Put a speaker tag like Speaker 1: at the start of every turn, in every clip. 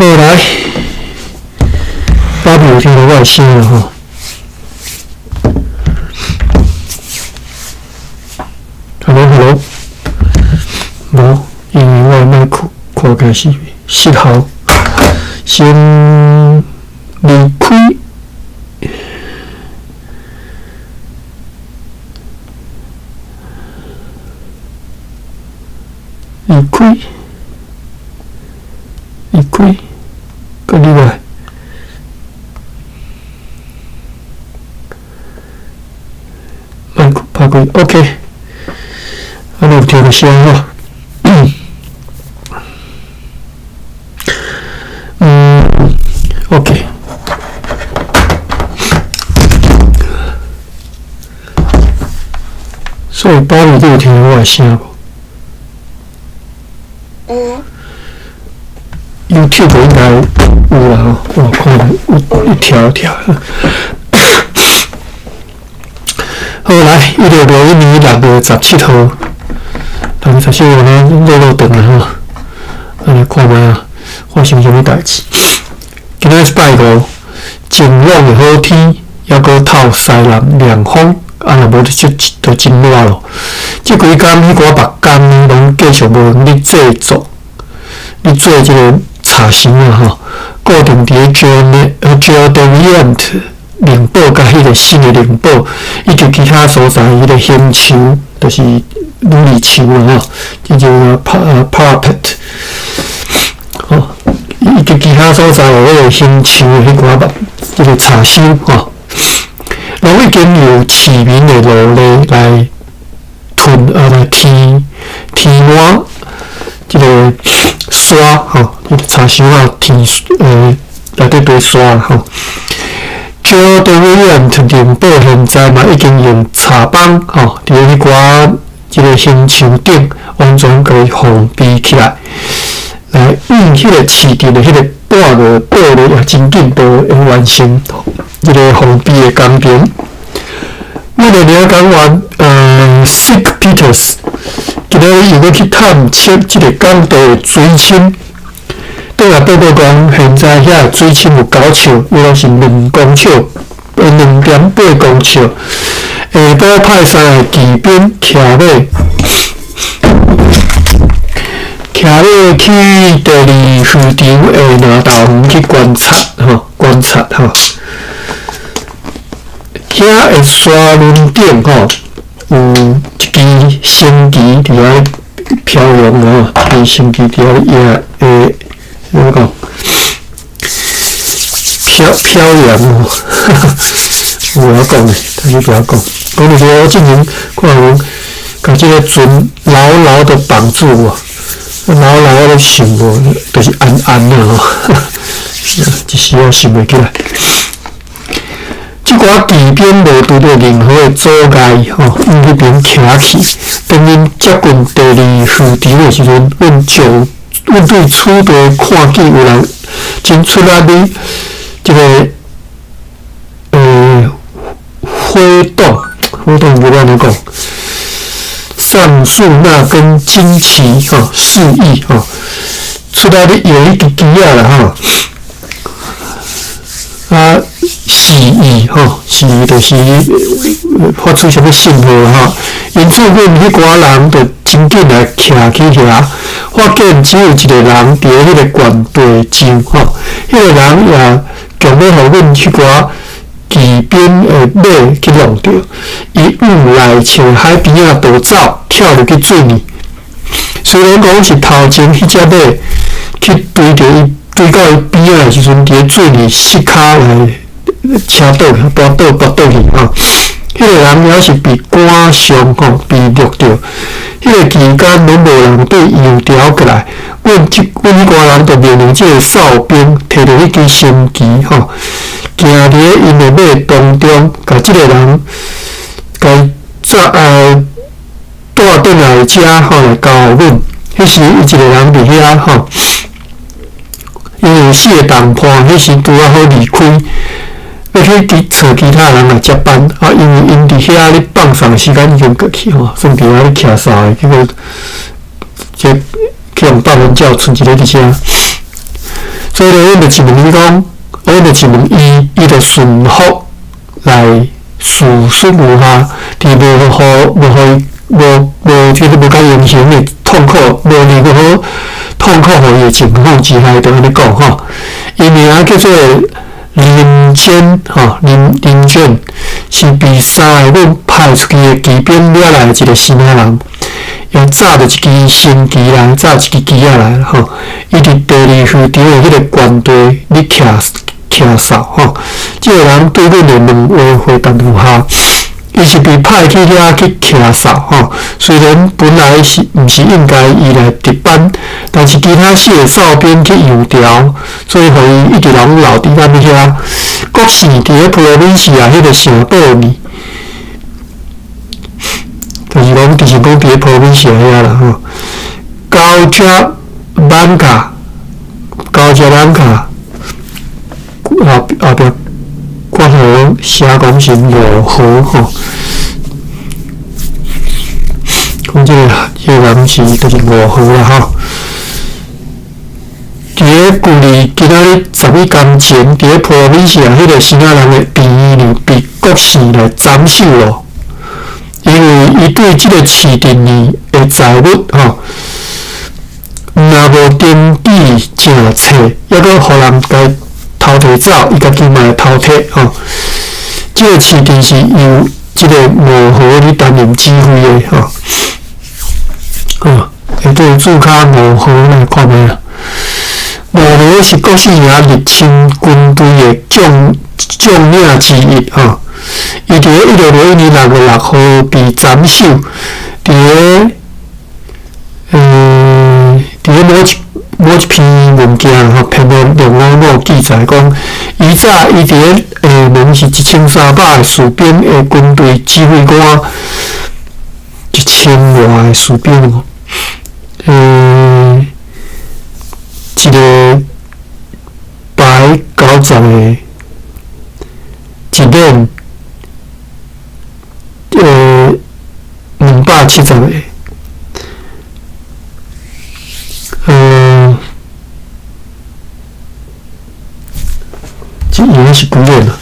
Speaker 1: 好來，芭比有聽到我的聲了吼。Hello，Hello，無，因為我的麥克看起來是失效，先離開，離開，離開，閣入來。麥克拍開，OK。按呢有聽著聲吼。嗯，OK。所以芭比，你有聽著我的聲無？
Speaker 2: 有。
Speaker 1: YouTube 應該有啦吼，我看有一條一條。好，來，1961年6月17號，6月17號呢，落落長啦吼，咱來看覓啊，發生啥物代誌？今仔日拜五，晴朗的好天，猶閣透西南涼風，啊，若無就就真熱咯。這幾工彼寡木工呢，攏繼續無閒咧製作，咧做這個柴箱啊吼，固定佇咧 Jodeviant 靈堡佮彼個新的靈堡，以及其他所在彼個興樹，就是琉璃樹啦吼，這就 parapet 吼，以及其他所在有彼個興樹的彼寡木，這個柴箱吼，攏已經由市民的勞力來吞啊來填填滿這個沙吼，這個柴箱啊填內底堆沙吼。Jodeviant 靈堡現在嘛已經用柴枋吼，佇咧彼寡這個興樹頂完全共伊封閉起來，來用彼個市鎮的彼個半個半日也真緊都會完成這個封閉的工程。阮的領港員Sick Peters 今仔日又欲去探測這個港地的水深。倒來報告講，現在遐的水深有9尺，約莫是2公尺，2.8公尺。下晡派三个騎兵騎馬，騎馬去第二漁場的南投園去觀察，吼，觀察吼。遐的沙崙頂吼，有一支升旗佇遐飄揚吼，一支升旗佇遐搖，怎麼講？飄飄揚哦，有影講的，但是不曉講。講著是我進前看人共這个船牢牢的綁住啊，牢牢咧想無，就是安安啊吼，一時仔想袂起來。這寡騎兵無拄著任何的阻礙吼，向彼邊徛去。當𪜶接近第二漁場的時陣，阮就阮對此地看見有人真出力咧，這個揮動，揮動要按怎講？上述那根旌旗吼，示意吼，出來咧搖彼支旗仔啦吼。啊，示意吼，示意就是發出啥物信號吼。因此，阮彼寡人就真緊來徛去遐，發現只有一個人佇咧彼個懸地上吼，彼個人也強欲予阮彼寡騎兵的馬去弄著，伊往內側海邊仔逃走，跳入去水裡。雖然講是頭前彼隻馬去追著伊，追到伊邊仔的時陣，佇咧水裡失跤來車倒去，跋倒跋倒去吼。彼個人猶是被趕傷吼，被掠著。彼個期間攏無人對伊有調過來，阮這阮彼寡人就命令這個哨兵提著彼支升旗吼，行佇咧𪜶的馬當中，共這個人共伊抓帶轉來遮吼來交予阮。彼時伊一個人佇遐吼，因有四個同伴，彼時拄仔好離開，欲去去找其他人來接班。啊，因為𪜶佇遐咧放鬆的時間已經過去吼，算佇遐咧徛三个，結果這去予百分鳥賰一个佇遮。所以咧，阮就質問伊講，阮就質問伊，伊就順服來事實如下，佇無予無予伊無無這個無共形成的痛苦，無任何痛苦予伊的情況之下，就按呢講吼。伊名叫做林堅吼，林林堅是被三个阮派出去的騎兵掠來的一個支那人，伊紮著一支升旗來，紮一支旗仔來吼。伊佇第二漁場的彼個關地咧徛徛哨吼。這個人對阮的問話回答如下：伊是被派去遐去徛哨吼。雖然本來是毋是應該伊來值班，但是其他四個哨兵去遊調，所以予伊一直攏留佇咱遐。國姓佇咧普羅民西亞彼個城堡呢，就是講，就是講佇咧普羅民西亞遐啦吼。高加曼卡，高加曼卡，後後壁括號寫講是五號吼。講這個這個人是就是五號啦吼。佇咧舊年今仔日11工前，佇咧普羅民西亞彼個支那人的病院裡被國姓來斬首咯。因為伊對這個市鎮裡的財物吼，若無登記正冊，抑閣予人共偷提走，伊家己嘛會偷提吼。這個市鎮是由這個五號咧擔任指揮的吼。哦，下底註卡五號來看覓啊？五號是國姓爺入侵軍隊的將將領之一吼。伊佇咧1661年6月6號被斬首，佇咧佇咧某一某一篇文件吼，篇目655記載講，伊早伊佇咧廈門是1300個士兵的軍隊指揮官，1000外個士兵哦，一個190個，一連270個，這營是幾連啊？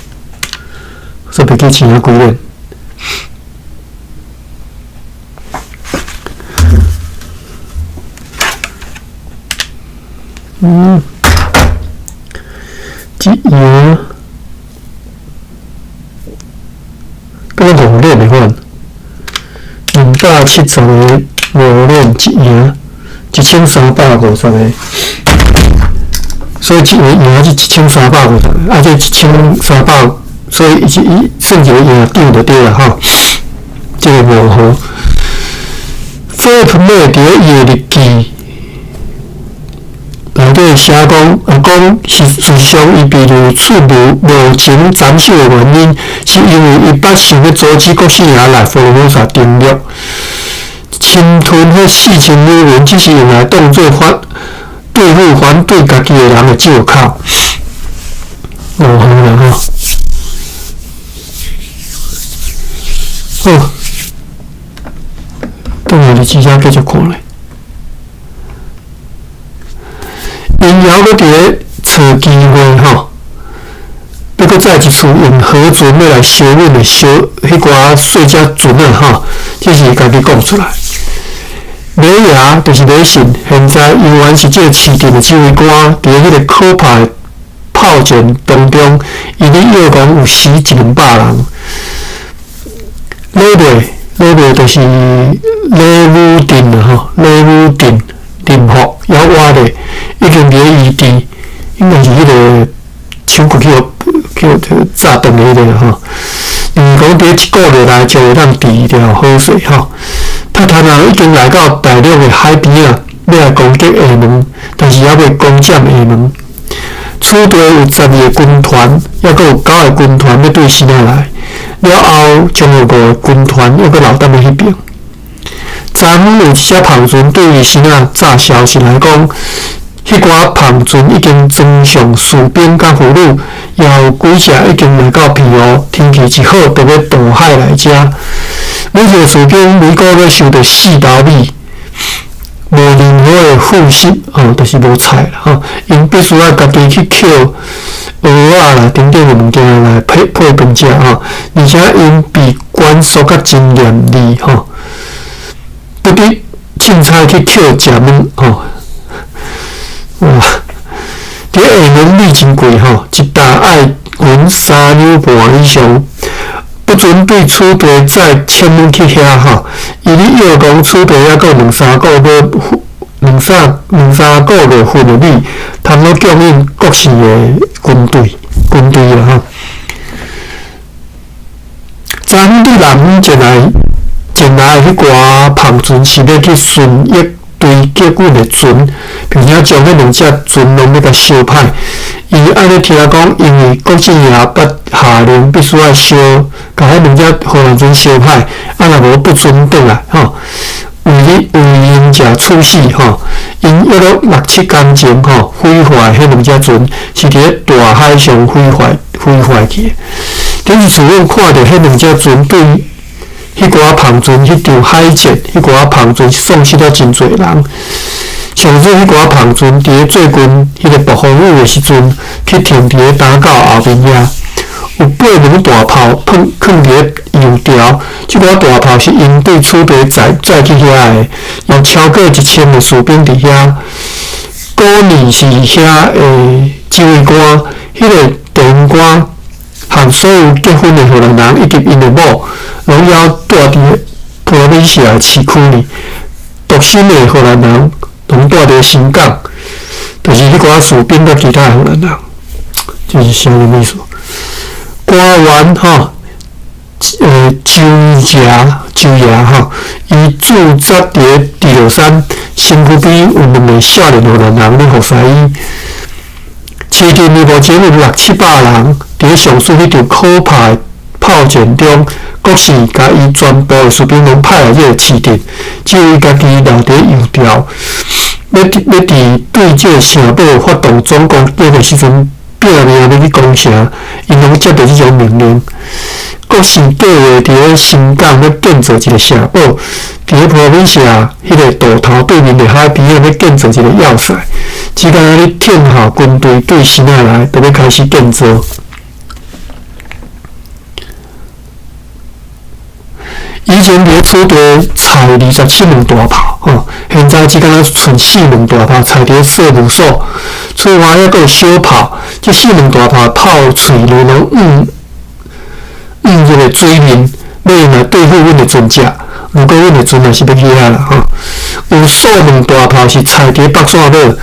Speaker 1: 我煞袂記清幾連。嗯，這營敢若五連的款，270個五連一營，1350個，所以這個營是1350個，啊，這1300，所以伊是伊算一個營長就對啦吼。這個五號，菲普美佇咧伊的日記內底寫講，啊講是事實上伊被如此無無情斬首的原因，是因為伊捌想欲阻止國姓爺來佛羅摩薩登陸，侵吞彼4000美元，只是用來當做反對付反對家己的人的借口。五號啦吼，好，轉來日誌遮繼續看咧。𪜶猶閣佇咧揣機會吼，欲閣再一次用河船欲來燒阮的小彼寡細隻船仔吼，這是家己講出來。馬爺就是馬信，現在猶原是這個市鎮的指揮官，佇咧彼個可怕的炮戰當中，伊咧約講有死100-200人。禮拜禮拜就是禮武鎮啦吼，禮武鎮林福猶活咧，已經佇咧醫治，應該是彼個手骨去予去予炸斷的彼個啦吼。因為講佇一個月內就會當治療好勢吼。闼坦人已經來到大陸的海邊仔，欲來攻擊廈門，但是猶未攻佔廈門。此地有12個軍團，猶閣有9個軍團欲對支那來。了後，將有5個軍團猶閣留踮咧彼邊。昨昏有一隻帆船對支那炸消息來講，彼寡帆船已經裝上士兵佮婦女，也有幾隻已經來到澎湖。天氣一好，就欲渡海來遮。每一個士兵每個月收著4斗米。無任何的副食吼，就是無菜啦吼。𪜶必須愛家己去抾蚵仔啦等等的物件來配配飯食吼。而且𪜶被管束甲真嚴厲吼，不得凊彩去抾食物吼。哇！佇下門米真貴吼，一擔愛銀3兩半以上，不准對此地載千蚊去遐吼。伊咧約講此地猶閣有兩三個月兩三兩三個月份的米，通好供應國姓的軍隊軍隊啦吼。昨昏對南方前來前來的彼寡帆船是欲去順益堆擊阮的船，並且將彼兩隻船攏欲共燒歹。伊按呢聽講，因為郭正爺捌下令必須愛燒，共彼兩隻荷蘭船燒歹，啊若無不准轉來吼。為咧為因者處死吼，𪜶約落六七工前吼毀壞彼兩隻船，是佇咧大海上毀壞毀壞去的。頂一次阮看著彼兩隻船對彼寡帆船，彼場海戰，彼寡帆船喪失了真濟人。上次彼寡帆船佇咧最近彼個暴風雨的時陣，去停佇咧島角後面遐，有八門大炮囥囥佇咧油條。這寡大炮是𪜶對此地載載去遐的，有超過1000個士兵佇遐。古尼是遐的指揮官，彼個地方官和所有結婚的荷蘭人以及𪜶的某，攏猶住佇普羅米西亞市區內。獨身的荷蘭人攏住佇新港，就是彼寡士兵佮其他荷蘭人，這是啥物意思？官員吼，周爺周爺吼，伊駐紮佇咧直落山，身軀邊有兩个少年荷蘭人咧服侍伊。市鎮內目前有六七百人，佇咧上述彼場可怕的炮戰中，國姓共伊全部的士兵攏派來這个市鎮，只有伊家己留佇咧油條，欲佇欲佇對這个城堡發動總攻擊的時陣，拼命欲去攻城，𪜶攏接著這種命令。國姓計劃佇咧新港欲建造一个城堡，佇咧普羅米西亞彼个渡頭對面的海邊仔欲建造一个要塞，只干焦咧聽候軍隊對新仔來，就欲開始建造。以前佇咧此地載27門大炮，吼，現在只干焦賰4門大炮載佇咧稅務所。此外，猶閣有小炮，這4門大炮炮喙攏攏向向這个水面，欲用來對付阮的船隻。如果阮的船若是欲去遐啦，吼，有數門大炮是載佇咧北線尾，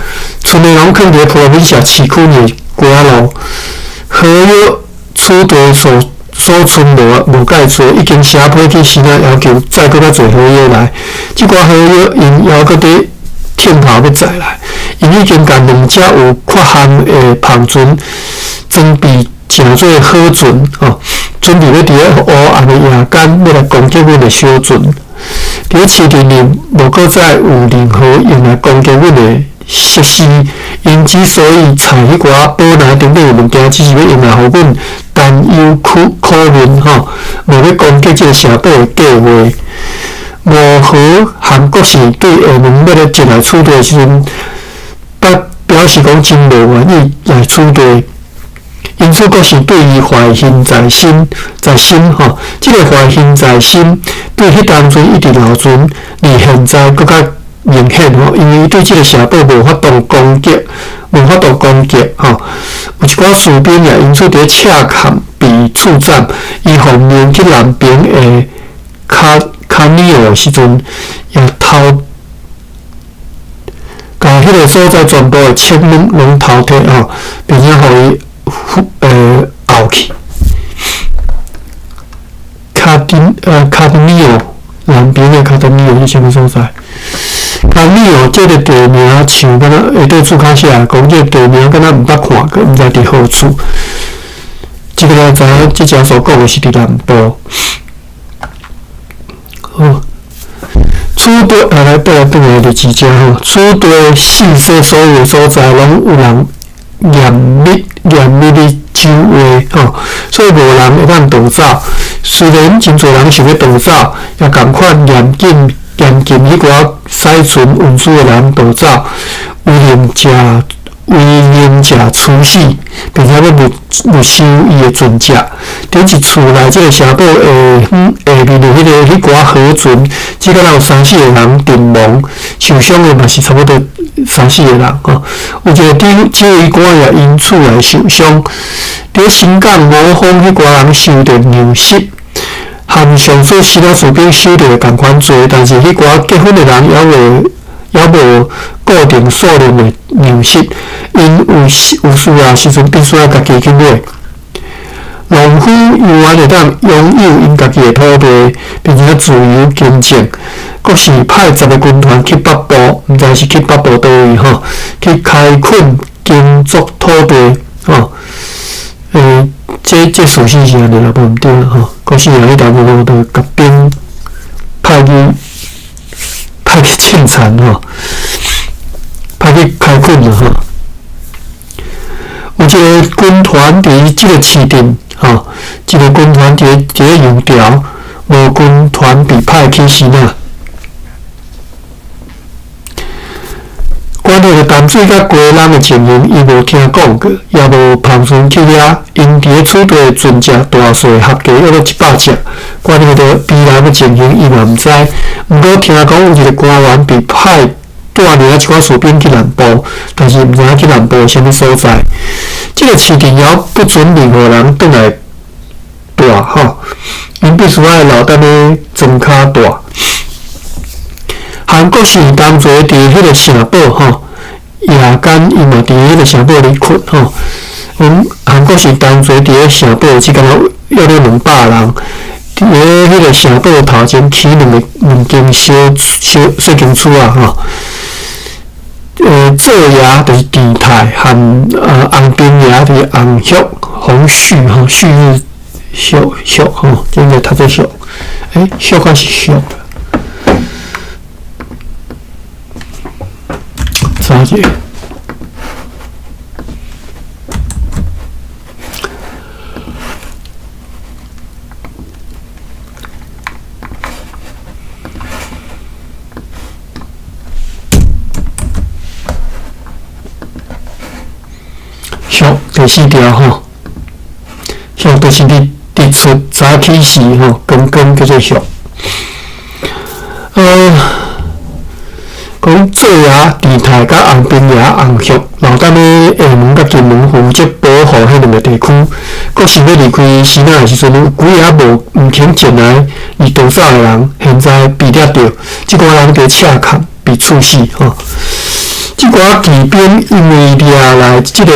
Speaker 1: 賰的攏囥佇咧普羅米西亞市區內街仔路。合約此地所所賰無無蓋濟，已經寫批去新仔要求載閣較濟合約來。這寡合約𪜶猶閣佇聽候欲載來，𪜶已經共兩隻有缺陷的帆船裝備成做好船，吼，準備欲佇咧黑暗的夜間欲來攻擊阮的小船。佇咧市鎮內無閣再有任何用來攻擊阮的設施，𪜶之所以採彼寡寶籃等等的物件，只是欲用來予阮擔憂苦苦悶，吼，無欲攻擊這个城堡的計劃。無何韓國姓對下門欲來進來此地的時陣，捌表示講真無願意來此地。因此，國姓對伊懷恨在心，在心吼，這个懷恨在心，對彼當陣一直留存，而現在閣較明顯吼，因為伊對這个城堡無法度攻擊，無法度攻擊吼。有一寡士兵也因此佇咧赤坎被處斬，伊奉命去南邊的卡卡尼奧的時陣，也偷共彼个所在全部的銃攏攏偷摕吼，並且予伊後去。卡丁卡丁尼奧南邊的卡丁尼奧是啥物所在？卡尼奧這个地名像敢若下底註卡寫，講這个地名敢若毋捌看過，毋知佇何處。這个咱知影，這遮所講的是佇南部。好，此地啊，來倒來轉來日子遮吼，此地四周所有所在攏有人嚴密嚴密的守衛吼，所以無人會當逃走。雖然真濟人想欲逃走，也仝款嚴禁嚴嚴禁彼寡駛船運輸的人逃走，為免食為免食處死，並且欲沒收伊的船隻。佇一厝內，這个城堡下面的彼寡河船，只敢若有三四个人陣亡，受傷的嘛是差不多三四个人吼。有一个指揮官也因此來受傷。佇新港五峰彼寡人受著糧食，和上述其他士兵受著仝款濟，但是彼寡結婚的人猶無固定數量的糧食，𪜶有需要時陣必須愛家己去買。農夫猶原會當擁有𪜶家己的土地，並且自由耕種。閣是派10個軍團去北部，毋知是去北部佗位吼，去開墾耕作土地吼。這事實是按呢啦，無毋對啦吼。閣是啊，彼阵吼，就共兵派去凊田吼，派去開墾啦吼。有一个軍團佇這个市鎮吼，一个軍團佇咧楊潮，無軍團被派去時哪。關於個淡水佮雞籠的情形，伊無聽講過，也無帆船去遐。𪜶佇咧此地的船隻大細合計約莫100隻。關於著宜蘭的情形，伊嘛毋知。毋過聽講有一个官員被派帶領一寡士兵去南部，但是毋知影去南部啥物所在。這个市鎮猶不准任何人轉來蹛吼，𪜶必須愛留踮咧莊跤蹛。韓國是當初佇彼个城堡吼，夜間伊嘛佇彼个城堡裡睏吼。阮韓國是當初佇咧城堡，只敢若約咧200人，佇咧彼个城堡頭前起兩間小小細間厝仔吼。做爺就是鄭泰和洪兵爺就是洪旭、洪旭吼，旭日旭旭吼，這個讀做旭，旭還是旭？查者。俗第四條吼，俗就是日出早起時吼，光光叫做俗。講做爺鄭泰佮洪兵爺洪旭留踮咧廈門佮金門負責保護彼兩个地區。閣想欲離開支那的時陣，有幾个無毋肯前來而逃走的人，現在被掠著，這寡人佇赤崁被處死吼。這寡騎兵因為掠來這个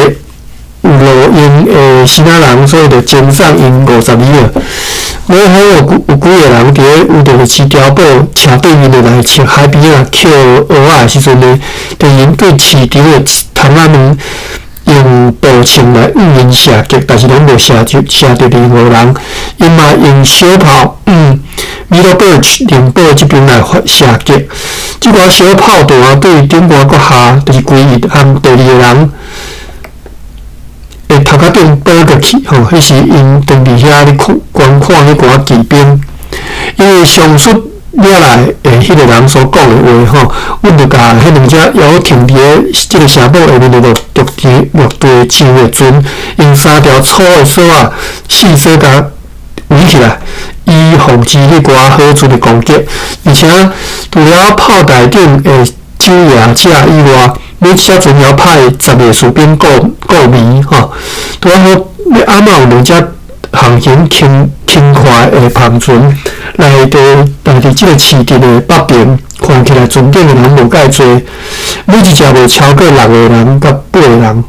Speaker 1: 有路用的支那人，所以就贈送𪜶50里啊。五好有幾个人佇咧有著是碉堡斜對面的內側海邊仔抾蚵仔的時陣呢，突然對市場的窗仔門用步槍來向𪜶射擊，但是攏無射著任何人。𪜶嘛用小炮，Middleburg 寧波這邊來射擊。這寡小炮彈對頂懸閣下，就是歸一和第二个人的頭殼頂倒過去吼，彼是𪜶當佇遐咧看觀看彼寡騎兵，因為上述掠來的彼个人所講的話吼，阮就共彼兩隻猶停佇咧這个城堡下面的陸地上的船，用三條粗的索仔四索共圍起來，以防止彼寡好船的攻擊。而且除了炮台頂的守夜者以外，每隻船猶派10个士兵顧暝吼。拄仔好，阿嘛有兩隻航行輕快的帆船來佇這个市鎮的北邊，看起來船頂的人無介濟，每一隻無超過6個人佮8個人。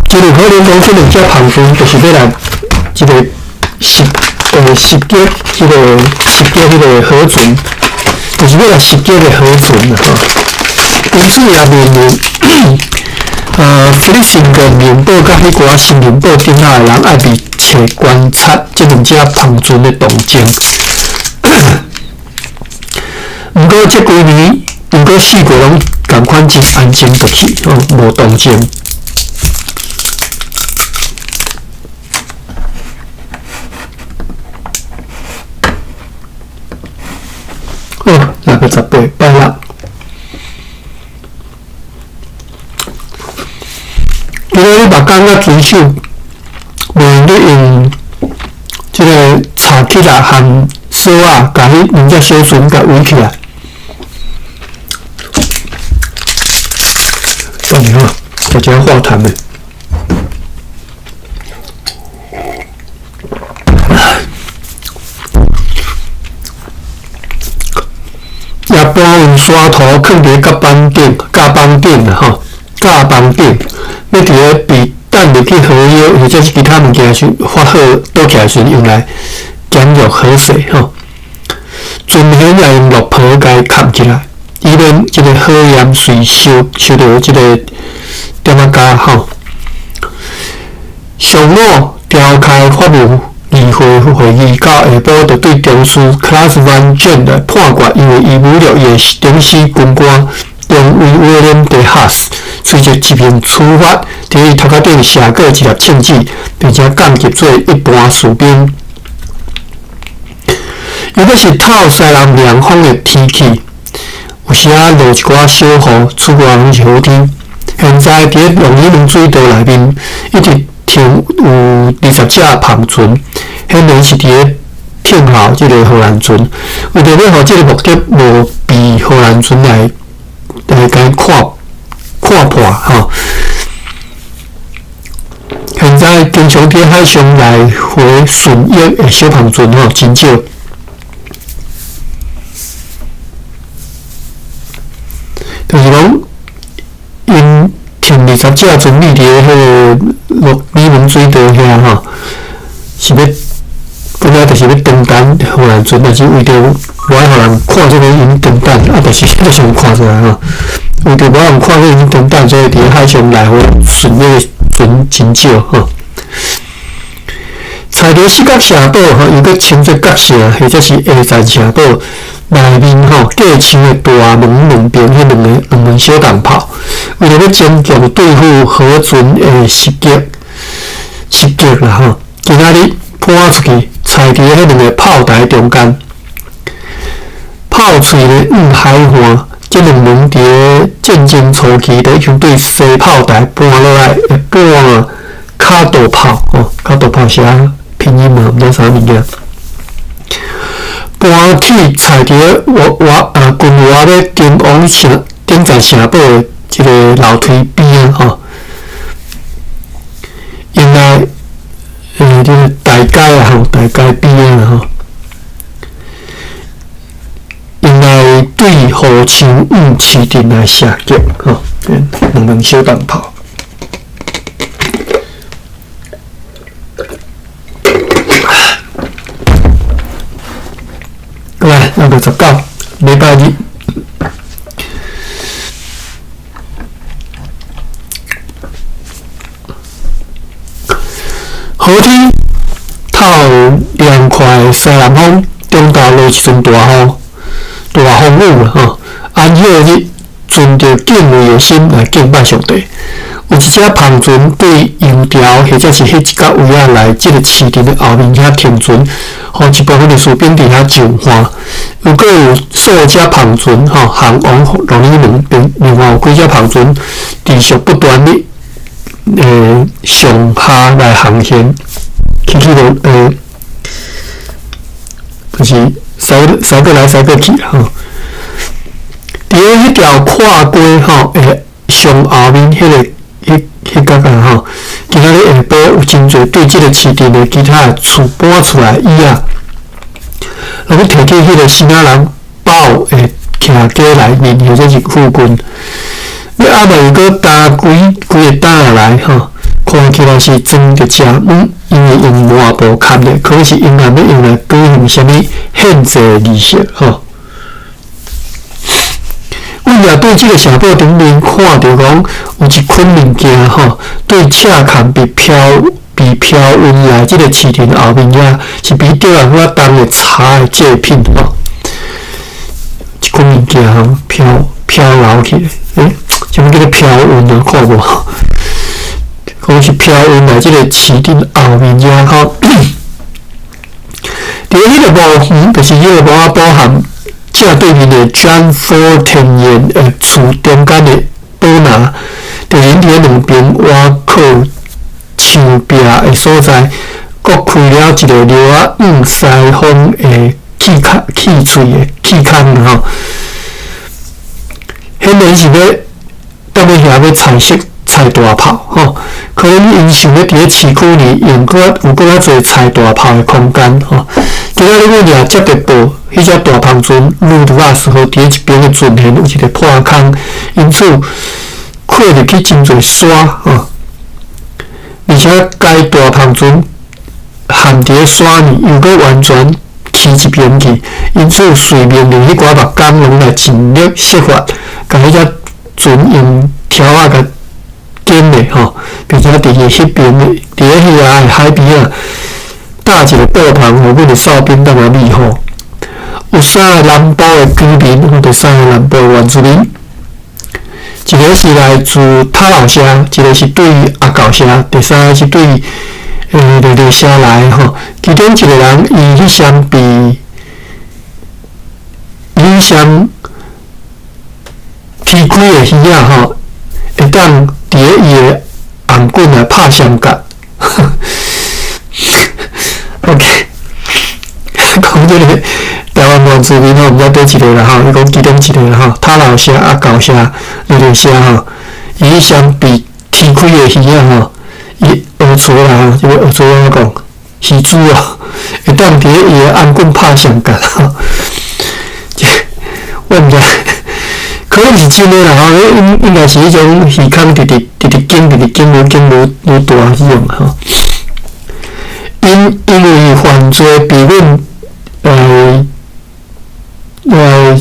Speaker 1: 真有可能講，這兩隻帆船就是欲來這个襲擊這个襲擊彼个河船，就是欲來襲擊个河船啦吼。因此也面臨弗利辛格寧堡佮彼寡新寧堡頂下的人愛密切觀察這兩隻帆船的動靜。毋過這幾年，毋過四月攏仝款真安靜落去，吼，無動靜。到18，拜六。今仔日目光甲水手，袂用咧用這个插起來和索仔，共彼兩隻小船共圍起來。等下吼，食一下化痰的。也搬运沙土，囥佇甲板顶、甲板顶啦吼，甲板顶，欲佇咧被等入去河腰，或者是其他物件时发好倒起來時，用來減弱河水吼。船舷也用落皮共伊崁起來，以免這个火焰隨燒燒著這个點仔膠吼。上午召開法務議會會議，到下晡就對中士 Klaas van Jan 來判決，因為伊侮辱伊的頂司軍官中尉威廉·德哈斯，隨即執行處罰，佇伊頭殼頂射過一粒銃子，並且降級做一般士兵。又閣是透西南涼風的天氣，有時仔落一寡小雨，出外攏是好天。現在佇咧龍里門水道內面，一直停有20隻帆船，顯然是佇咧聽候這个荷蘭船。為著欲予這个目的無被荷蘭船來共伊看破吼。現在經常佇海上來回巡弋的小帆船吼，真少。就是講，𪜶停20隻船佇咧彼个鹿耳門水道遐吼，是欲本來就是欲登等荷蘭船，但是為著無愛予人看這个𪜶登等，啊，但是就是有看出來吼，為著無愛人看這𪜶登等，所以佇咧海上來回巡弋的船真少吼。踩著四角城堡吼，又閣稱做角城，或者是下站城堡內面吼，隔牆的大門兩邊彼兩門小鋼炮，為著欲增強對付河船的襲擊啦吼，今仔日搬出去，踩佇彼兩个炮台中間，炮喙咧往海岸，這兩門佇咧戰爭初期就已經對西炮台搬落來，會搬卡多炮吼，卡多炮是啥拼音嘛？毋知啥物件。搬去踩佇咧我军外咧中央城顶层城堡的一个楼梯边仔吼，用來這个大街啊吼，大街邊仔啊吼，用來對河牆往市鎮來射擊吼，兩門小鋼炮。來，咱就19，禮拜日。好天，透涼快的西南風，中晝落一陣大雨，大風雨啦吼。安息日，存著敬畏的心來敬拜上帝。有一隻帆船對洋潮，或者是彼一角位仔來這个市鎮的後面遐停船，予一部分的士兵佇遐上岸。又閣有數隻帆船吼，航往鹿耳門，並另外有幾隻帆船持續不斷的上下來航行，去落就是駛過來駛過去吼。佇咧彼條跨過吼，上後面彼个。彼角啊吼，今仔日下晡有真濟對這个市鎮的其他的厝搬出來椅仔，若欲提去彼个新仔人堡的徛家內面，或者是附近，你阿未閣擔幾个擔來吼，看起來是裝著食物，因為用抹布蓋的，可能是𪜶也欲用來舉行啥物獻祭儀式吼。阮也對這个城堡頂面看著講有一捆物件吼，對赤崁被飄運來這个市鎮後面遐，是比較較重的茶的製品吼。一捆物件吼，飄流去，啥物叫做飄運啊？看無？講是飄運來這个市鎮後面遐吼。佇彼个墓園，就是彼个墓仔包含。正對面的 John Fortier 的厝中間的寶拿，就𪜶佇咧兩邊倚靠牆壁的所在，各開了一个料仔往西方的氣孔、氣喙的氣孔吼。顯然是欲踮咧遐欲採色採大炮吼，可能𪜶想欲佇咧市區裡用閣有閣較濟採大炮的空間吼。今仔日阮也接著報，彼隻大帆船路途亞斯號佇咧一邊的船舷有一个破空，因此擴入去真濟沙吼，而且該大帆船陷佇咧沙裡，又閣完全起一邊去，因此遂命令彼寡木工攏來盡力設法，共彼隻船用條仔共剪咧吼，並且佇伊彼邊的，佇咧彼遐的海邊仔搭一个布棚，予阮的哨兵當來避雨。有三個南部的居民，就三個南部的原住民，一个是來自塔老城，一个是對阿厚城，第三个是對麗麗城來吼。其中一个人，伊彼雙被彼雙天開的魚仔吼，會當佇咧伊的頷頸來拍相角。OK，講這個台灣原住民吼，毋知佗一个啦吼，伊講其中一個啦吼，塔老城、阿厚城、麗麗城吼，伊彼雙被天開的魚仔吼，伊學錯啦吼，這个學錯按怎講？魚珠啊，會當佇咧伊的頷頸拍相角吼。這我毋知，可能是真的啦吼，應應該是彼種魚空直直直直緊，直直緊，愈緊愈愈大彼種吼。𪜶因為犯罪被阮這個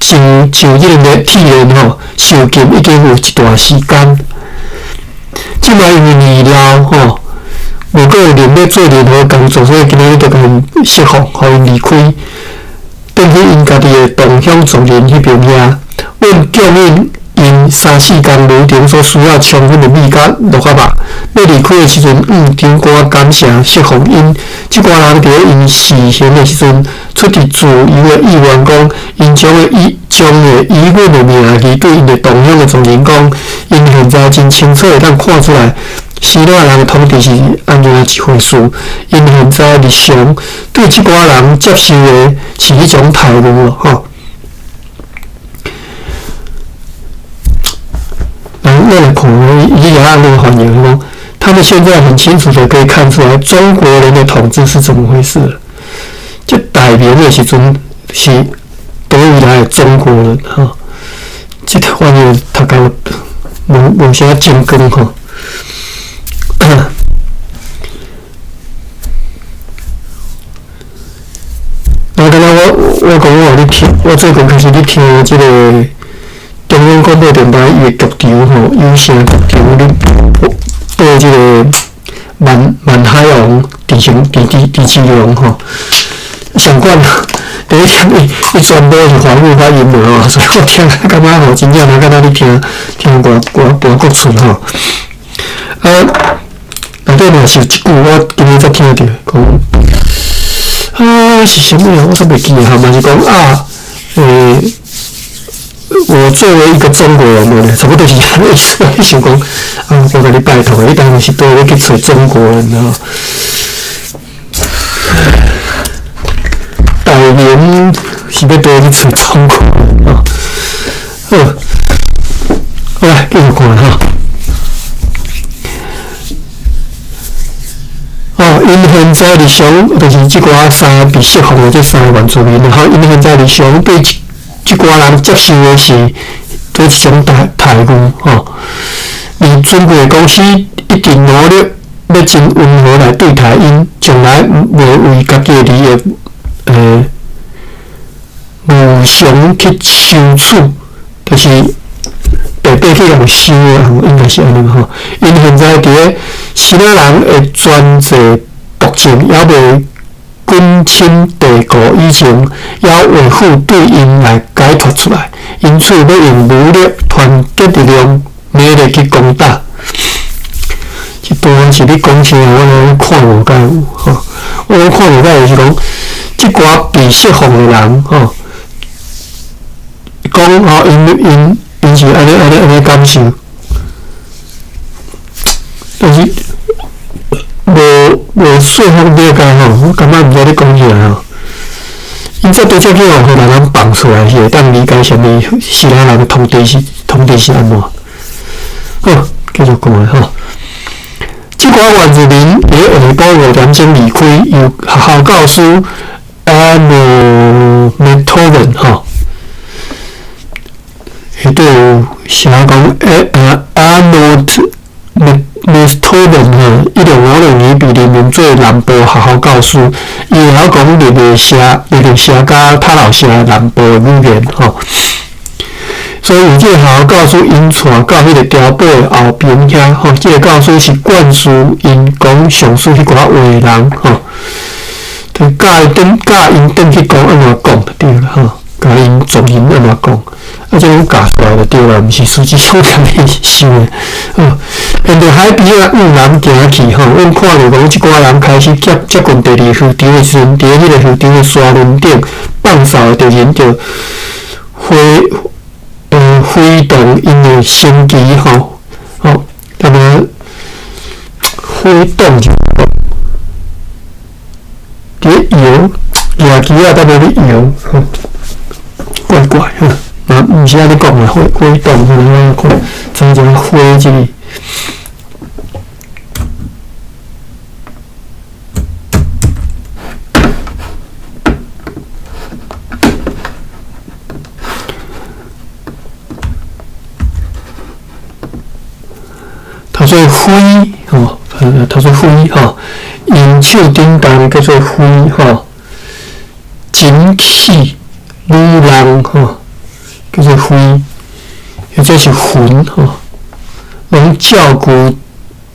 Speaker 1: 受受這个鐵鏈吼受禁已經有一段時間。這擺因為年老吼，無閣有能欲做任何工作，所以今仔日就共𪜶釋放，予𪜶離開，轉去𪜶家己的同鄉族人彼邊遐。阮供應𪜶三四工旅程所需要充分的米佮鹿仔肉。欲離開的時陣，長官感謝釋放𪜶。這寡人佇咧𪜶死刑的時陣，出佇自由的意願，講𪜶將會以將會以阮的名義對𪜶的同鄉的族人講，𪜶現在真清楚會當看出來，希臘人的統治是按怎一回事。𪜶現在日常對這寡人接受的是彼種待遇吼。來，咱來看，伊遐按呢翻譯講，他們現在很清楚的可以看出來，中國人的統治是怎麼回事。這代表的時陣是佗位來的中國人吼，這個翻譯讀甲無無啥精光吼。那敢若我我講我予你聽，我最近開始咧聽這個中央廣播電台伊的劇場吼，有聲劇場咧播這個萬萬海王鄭成鄭鄭鄭芝龍吼，上管第一聽伊伊全部是華語發音的吼，所以我聽感覺吼真正若敢若咧聽聽外外外國出吼。啊，內底嘛是有一句我今日才聽著，講啊是啥物啊？我煞袂記啊，嘛是講啊，我作為一個中國人，無咧，差不多是按呢意思。你想講啊，我共你拜託，你當然是佗位去揣中國人吼？大明是欲佗位去揣中國人吼？好，好來繼續看吼。哦，𪜶現在日常就是這寡三個被釋放的這三個原住民，吼，𪜶現在日常對這寡人接受的是佗一種待待遇吼。而中國公司一直努力欲真溫和來對待𪜶，從來袂為家己的利益，無償去收取，就是白白去共收的，應該是按呢吼。𪜶現在佇咧希臘人的專制獨政，猶未根深蒂固以前，猶未付對𪜶來解脫出來，因此欲用武力團結力量，猛力去攻打。這段是咧講啥？我攏看無解有吼，我攏看無解有是講，這寡被釋放的人吼，講吼，𪜶𪜶𪜶是按呢按呢按呢感受，但是無無說服力啊吼，我感覺毋知咧講啥吼。𪜶這拄則去予荷蘭人放出來，是會當理解啥物希臘人的統治是統治是按怎？好，繼續看吼。這寡原住民佇下晡5點鐘離開，由學校教師阿努梅托文吼，彼底有寫講阿努梅梅托文吼，1956年被任命做南部學校教師，伊會曉講日內社、日內社佮塔老社南部的語言吼。所以，這個學校教師𪜶帶到彼個碉堡的後邊遐吼，這個教師是灌輸𪜶講上述彼寡話的人吼，就教伊轉教𪜶轉去講按怎講就對啦吼，教𪜶族人按怎講，啊，這攏教出來就對啦，毋是實際上家己想的吼。沿著海邊仔往南行去吼，阮看著講這寡人開始接接近第二漁場的時陣，佇彼個漁場的沙崙頂放哨的敵人就揮。揮動𪜶的升旗吼，吼，他們揮動就佇咧搖，舉旗仔，他們咧搖，吼，怪怪吼，嘛毋是按呢講啦，揮揮動，我看怎怎揮這個。他說揮吼，他說揮吼，𪜶手頂動叫做揮吼，錦旗女人吼，叫做揮，或者是魂吼，攏照顧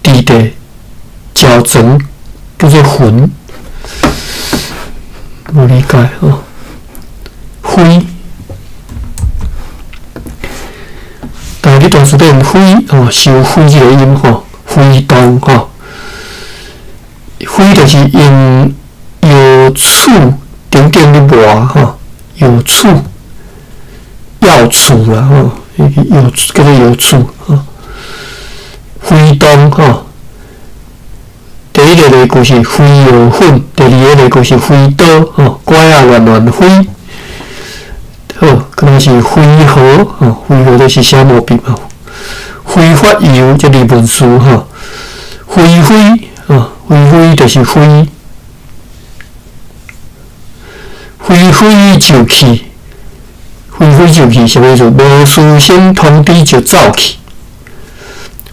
Speaker 1: 佇地腳床叫做魂，無理解吼，揮。但你當時變揮吼，收揮這個音吼，揮動吼，揮就是用藥杵頂頂咧磨吼，藥杵藥杵啦吼，藥叫做藥杵吼，揮動吼。第一個例句是揮藥粉，第二個例句是揮刀吼，拐仔亂亂揮。好，可能是揮毫吼，揮毫就是寫毛筆嘛。揮發油，這字文詞吼。揮揮吼，揮揮就是揮，揮揮就去，揮揮就去，啥物意思？無事先通知就走去，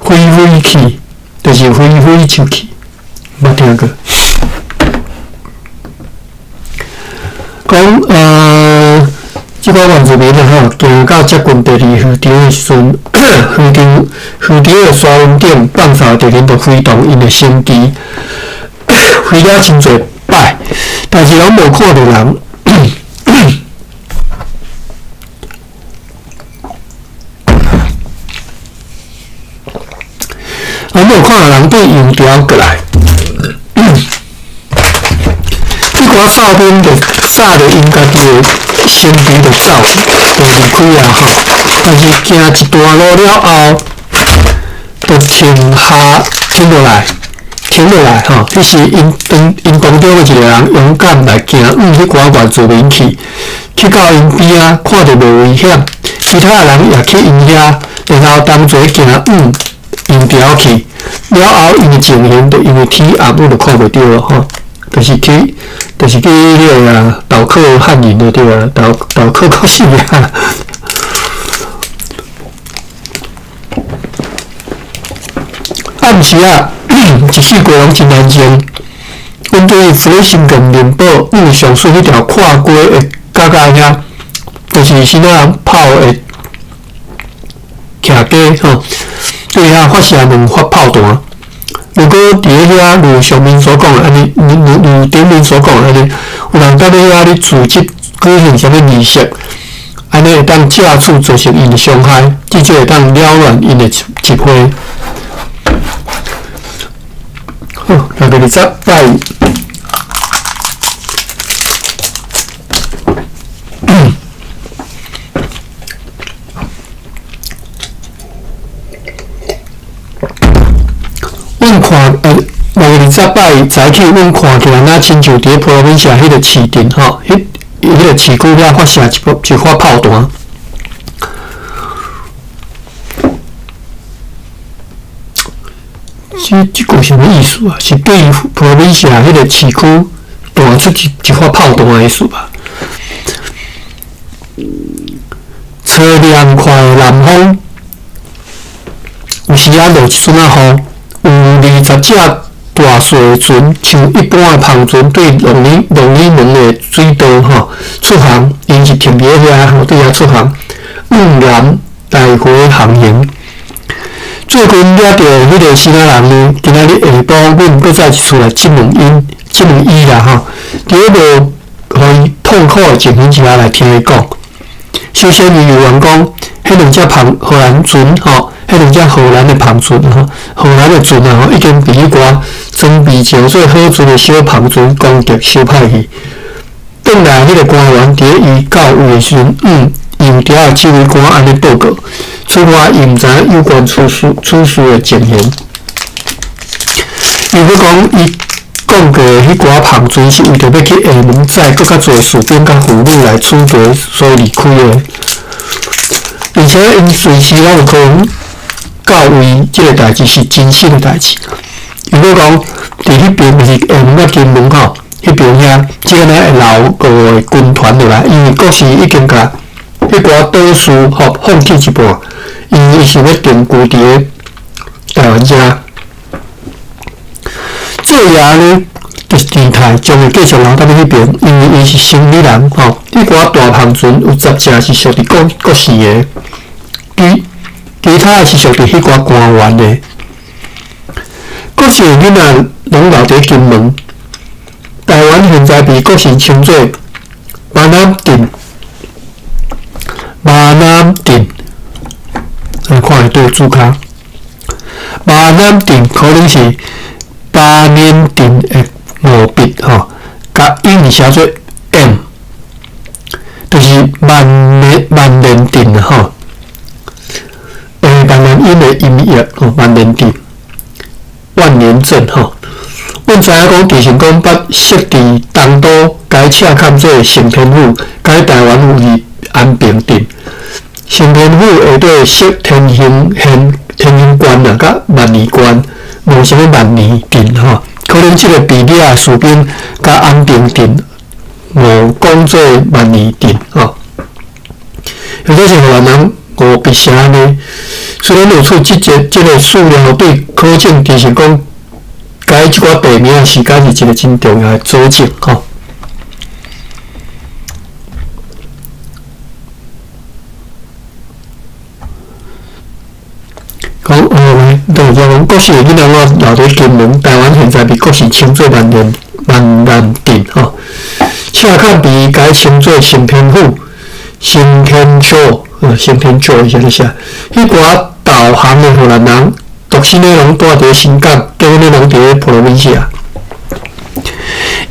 Speaker 1: 揮揮去，就是揮揮就去，捌聽過？講這個原住民啊吼，行到接近第二漁場的時陣，漁場漁場的沙崙頂放哨的敵人就揮動𪜶的升旗，揮了真濟擺，但是攏無看著人，攏無看著人對洋橋過來。這寡哨兵就紮著𪜶家己的升旗就走，就離開啊吼。但是行一段路了後，就停下，停落來，停落來吼。彼時𪜶當𪜶當中的一個人勇敢來行往彼寡原住民去，去到𪜶邊仔，看著無危險，其他的人也去𪜶遐，然後同齊行往洋橋去。了後，𪜶的情形就因為天暗，阮就看袂著咯吼。就是去，就是去彼個啊，投靠漢人就對啊，投投靠國姓啊。暗時啊，一世過攏真安靜。阮對弗雷辛根面堡往上述彼條跨溪的角仔遐，就是彼仔炮的徛家吼，對遐發射兩發炮彈。如果佇咧遐，如上面所講的按呢，如如如頂面所講的按呢，有人佇咧遐咧組織舉行啥物儀式，按呢會當藉此造成𪜶的傷害，至少會當擾亂𪜶的集會。好，來第二十拜。阮看，6月20摆早起，阮看起來若親像佇咧普羅民西亞彼個市鎮吼，彼個市區遐發射一發炮彈。這句啥物意思啊？是對普羅民西亞彼個市區彈出一發炮彈的意思吧？初涼快的南風，有時仔落一陣仔雨，有20隻大細的船，像一般的帆船，對龍里門的水道吼出航，𪜶是停佇遐吼，對遐出航，往南來回航行。最近掠著彼个新仔人呢，今仔日下晡，阮閣再一次來質問𪜶，質問伊啦吼，佇咧無予伊痛苦的情形之下來聽伊講。首先，伊有人講，彼兩隻荷蘭船吼，彼兩隻荷蘭的帆船吼，荷蘭的船啊吼，已經被彼寡裝備上做好船的小帆船攻擊小歹去。轉來，彼个官員佇咧伊到位的時陣，用調的指揮官按呢報告，此外，伊毋知影有關此事的情形。伊閣講，伊講過的彼寡帆船是為著欲去廈門載閣較濟士兵佮婦女來處地，所以離開的。而且，𪜶隨時攏有可能到位，這個代誌是真實的代誌。伊閣講，佇彼邊就是廈門佮金門吼，彼邊遐，這个呢會留五個軍團落來，因為國是已經共彼寡島嶼吼放棄一半，因為伊想欲定居佇咧台灣遮。做爺呢，就是鄭泰將會繼續留佇彼邊，因為伊是生意人吼。彼寡大帆船有10隻是屬佇國姓的，其他的是屬佇彼寡官員的。國姓的囡仔攏留佇金門。台灣現在被國姓稱做馬南鎮，馬南鎮，來看下對註跤。馬南鎮可能是巴念鎮的誤筆吼，共英語寫做 M，就是萬年鎮吼。萬年音的音譯吼，萬年鎮，萬年鎮吼。阮知影講，鄭成功捌設佇東都，改赤崁做承天府，改台灣為安平鎮。承天府下底設天興縣、天興縣啊，佮萬年縣，無啥物萬年鎮吼。可能這個被掠的士兵佮安平鎮誤講做萬年鎮吼，或者是予人誤筆寫按呢。雖然有出這個史料對考證，鄭成功改這寡地名時間是一個真重要的佐證吼。講對，就講國姓的囡仔我留佇金門，台灣現在被國姓稱做萬年鎮吼。赤崁被改稱做承天府、承天橋、承天橋伊啥咧寫？彼寡導航的荷蘭人，獨身的攏住佇新港，結婚的攏佇咧普羅民西亞。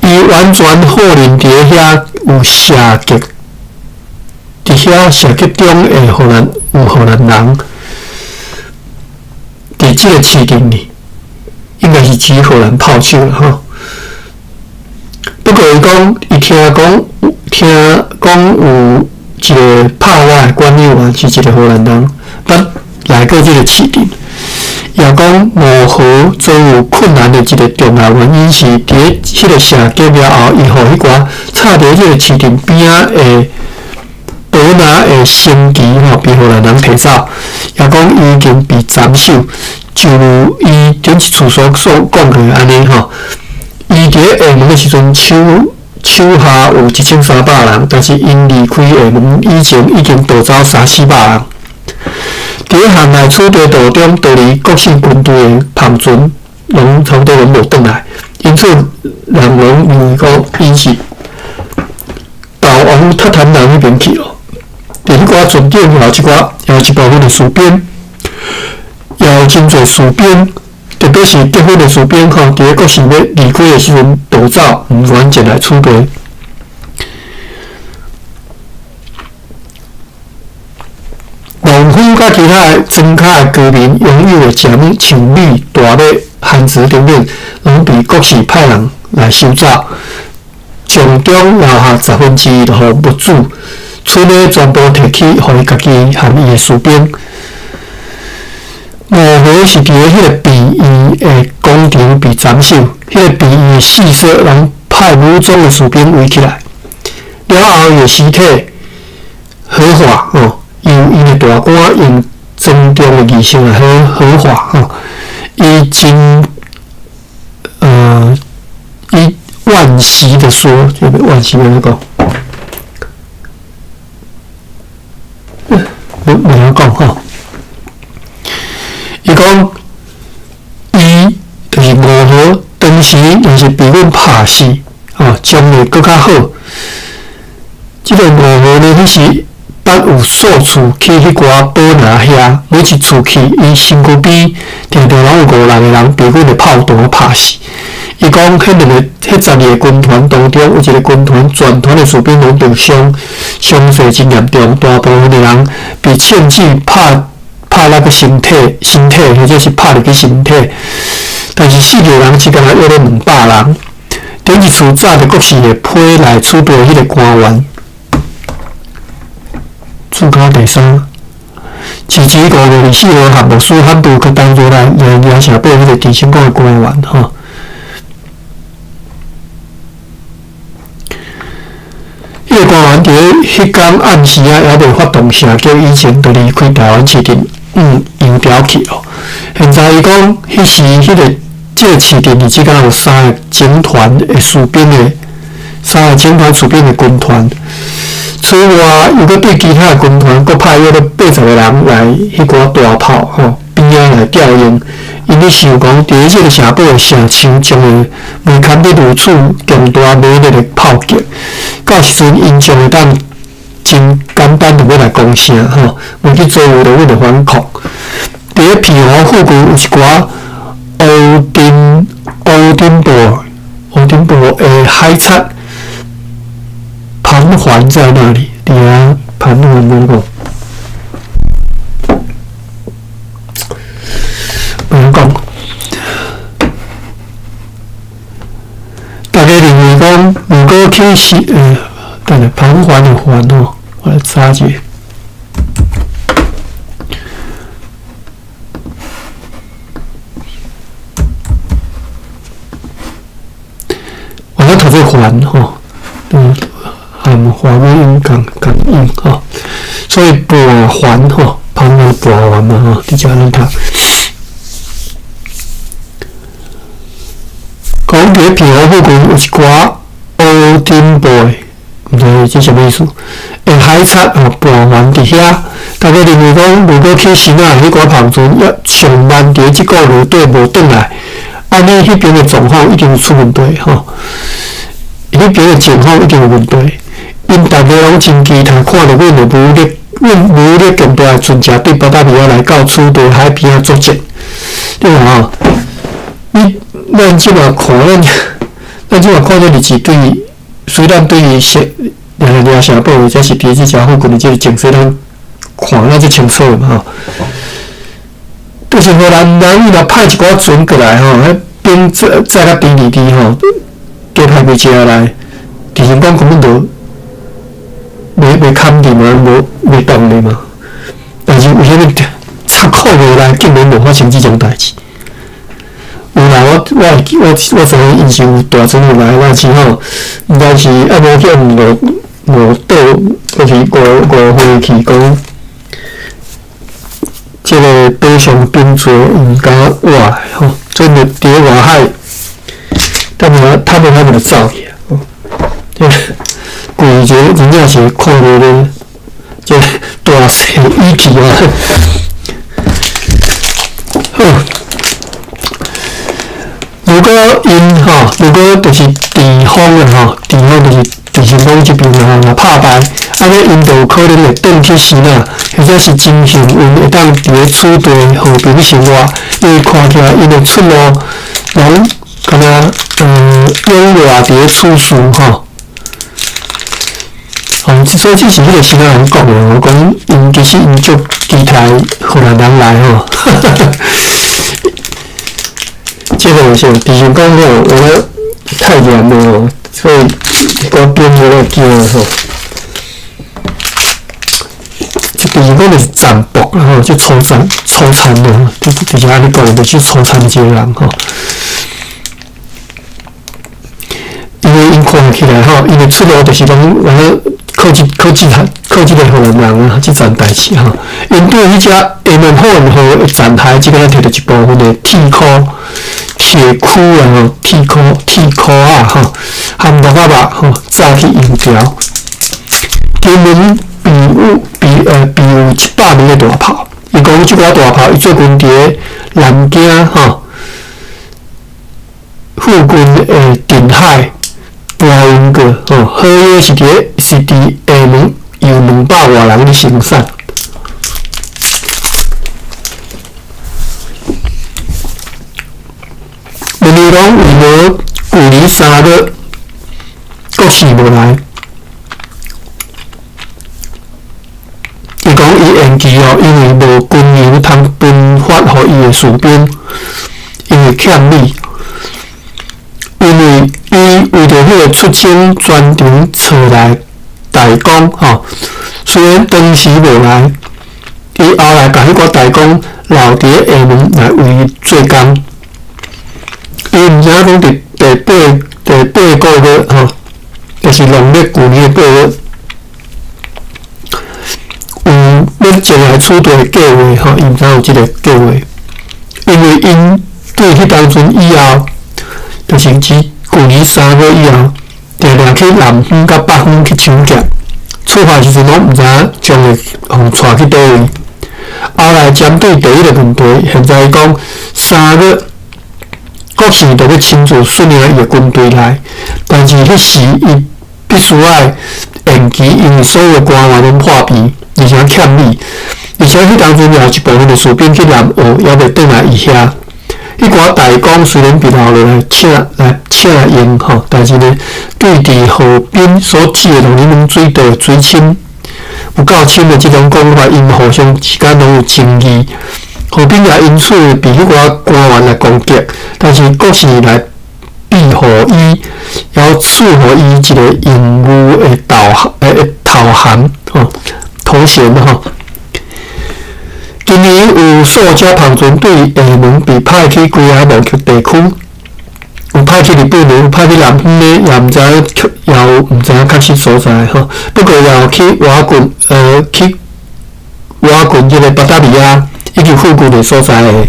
Speaker 1: 伊完全否認佇遐有射擊，佇遐射擊中的荷蘭有荷蘭人。佇這個市鎮裡，應該是指荷蘭炮手啦吼。不過伊講，伊聽講有一個拍我的管理員是一個荷蘭人，捌來過這個市鎮。也講五河遭遇困難的一個重要原因是，佇咧彼個射擊了後，伊予彼寡插佇這個市鎮邊仔的島仔的升旗吼，被荷蘭人提走，也講伊已經被斬首，就如伊頂一次所講過按呢吼。伊佇咧廈門的時陣，手下有1300人，但是𪜶離開廈門以前，已經逃走300-400人。佇咧航海取地途中，逃離國姓軍隊的帆船，攏差不多攏無轉來，因此人攏認為講𪜶是逃往塔坦人彼邊去咯。佇彼寡船頂也有一寡，也有一部分的士兵，也有真濟士兵，特別是結婚的士兵吼，佇咧國姓欲離開的時陣逃走，毋願前來處地。龍夫佮其他庄跤的居民拥有的食物，像米、大麦、番薯等等，攏被国士派人來收走，從中留下1/10，就予物主村的全部提去，予伊家己和伊的士兵。五和是佇咧彼個病院的廣場被斬首，彼個病院的四所人派武裝的士兵圍起來，了後伊的屍體火化吼，由𪜶的大官用莊重的儀式來火化吼，伊真伊惋惜的說，這個惋惜按怎講？袂曉講吼。伊講，伊就是五和，當時若是被阮拍死，吼，將會閣較好。這個五和呢，彼時捌有數次去彼寡寶拿遐，每一次去，伊身軀邊定定攏有五六個人被阮的炮彈拍死。伊講，彼兩個、彼12個軍團當中，有一個軍團全團的士兵攏受傷，傷勢真嚴重，大部分的人被槍子拍。拍那個身體，或者是拍入去身體，但是4個人只敢若約咧200人。頂一次早就國士會批來處地彼個官員，註腳第三，遲遲5月24號，和牧師罕杜去當作來掠城堡彼個鄭成功的官員吼。彼個官員佇咧彼工暗時啊，猶未發動射擊以前，就離開台灣市鎮，洋條去咯。現在伊講，彼時彼個這個市鎮，只敢有三個整團的士兵的，三個整團士兵的軍團。此外，又閣對其他的軍團，閣派約80個人來彼寡大炮吼邊仔來調用。𪜶咧想講，佇咧這個城堡的城牆將會袂堪得如此強大猛烈的炮擊。到時陣，𪜶將會當真簡單就欲來攻城吼，袂去遭遇著阮的反抗。佇咧澎湖附近有一寡烏丁堡的海賊盤桓在那裡，佇遐盤桓那個。袂曉講，大家認為講，如果去是等下盤桓的桓吼，我來查一下。我咧讀做環吼，含華尾音共音吼，所以盤桓吼，盤桓盤桓嘛吼，佇遮咧讀。講佇咧澎湖附近有一寡烏丁堡的，毋知這啥物意思？海賊吼盤桓佇遐，大家認為講，如果去時啊，彼寡帆船抑上慢佇咧這個月底無轉來，按呢彼邊的狀況一定有出問題吼。彼邊的情況一定有問題，𪜶逐家攏真期待看著阮的武力，阮武力強大的船隻對巴達維亞來到此地海邊仔作戰，對無吼？你咱這馬看，咱這馬看這日子對，雖然對於說掠城堡或者是佇這遮附近的這個情勢，咱看咱足清楚的嘛吼。就是荷蘭人伊若派一寡船過來吼，彼兵載較甜腻腻吼，加派幾隻來，鄭成功根本就袂堪入嘛，無袂動的嘛。但是為啥物插口無來，竟然無發生這種代誌？有啦，我知影𪜶是有大船有來，但是吼，毋知是啊無去誤倒，抑是誤會去講，這個北上兵船毋敢活吼，真的佇咧外海，他們就走去啊！這規個真正是看著咧，這大勢已去啊！好，如果𪜶吼，如果就是地方的吼，地方就是鄭成功這邊吼，若拍敗，按呢𪜶就有可能會轉去時啊，或者是真幸運會當佇咧此地和平生活，因為看起來𪜶的出路攏敢若永活佇咧此事吼。所以這是彼個時代人講的，我講𪜶其實實𪜶足期待荷蘭人來吼。這個是直情講吼，我太嚴了，所以我變我會驚吼。這其實講就是殘暴吼，這粗殘粗殘的，就是按呢講，就是粗殘一個人吼。因為𪜶看起來吼，𪜶的出路就是講，靠這靠這靠這個荷蘭人啊，這層代誌吼。𪜶對彼隻廈門霍爾號的殘骸，只敢若摕著一部分的鐵箍、鐵箍啊吼，鐵箍、鐵箍仔吼，含木仔肉吼，紮去油條。金門備有100門的大炮。伊講這寡大炮，伊最近佇咧南京吼附近的鎮海搬運過吼，好约是佇廈門有200外人咧生產。文尼龍為何舊年3月閣是無來？伊講伊延期哦，因為無軍糧通分發予伊的士兵，因為欠米。因為伊為著彼個出征專程找來代工吼，雖然當時無來，伊後來共彼寡代工留佇咧廈門來為伊做工。伊毋知影講佇第八個月吼，就是農曆舊年的8月，有欲前來取地的計劃吼，伊毋知影有這个計劃，因為𪜶對彼當陣以後，就是指舊年3月以後，定定去南方佮北方去搶劫，出發時陣攏毋知影將會予帶去佗位。後來針對第一个問題，現在伊講3月國姓就欲親自率領伊的軍隊來，但是彼時伊必須愛延期，因為所有官員攏破病，而且欠米，而且彼當陣也有一部分的士兵去南澳，猶未轉來伊遐。彼寡代工雖然被留落來請用吼，但是呢，對佇河邊所指的龍門水道的水深有夠深的這種講法，𪜶互相之間攏有爭議。河邊也因此被彼寡官員來攻擊，但是閣是來庇護伊，猶賜予伊一個榮譽的頭銜吼頭銜吼。今年有數隻帆船對廈門被派去幾仔無極地區，有派去日本的，有派去南方的，也毋知影，也有毋知影確實所在吼。不過也有去瓦郡，去瓦郡這個巴達維亞以及附近的所在的。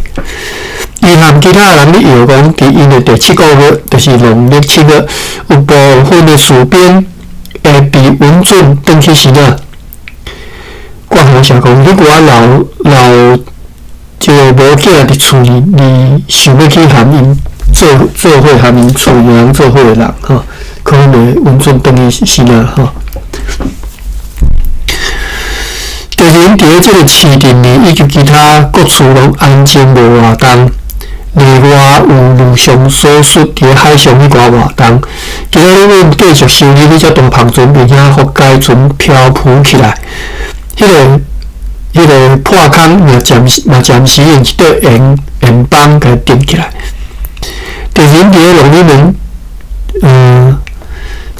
Speaker 1: 伊和其他人咧搖講，佇𪜶的第七個月，就是農曆7月，有部分的士兵會被允准轉去時啊。我好想講，彼寡老老這个某囝佇厝裡，你想欲去含𪜶做伙含𪜶厝的人做伙的人吼，可能會允准轉去時啊吼。敵人佇咧這个市鎮裡以及其他各處攏安靜無活動，例外有如上所述佇咧海上彼寡活動。今仔日阮繼續修理彼隻大帆船，並且予該船漂浮起來。彼个破空嘛暫時用一塊鹽板共墊起來。敵人佇咧農曆年，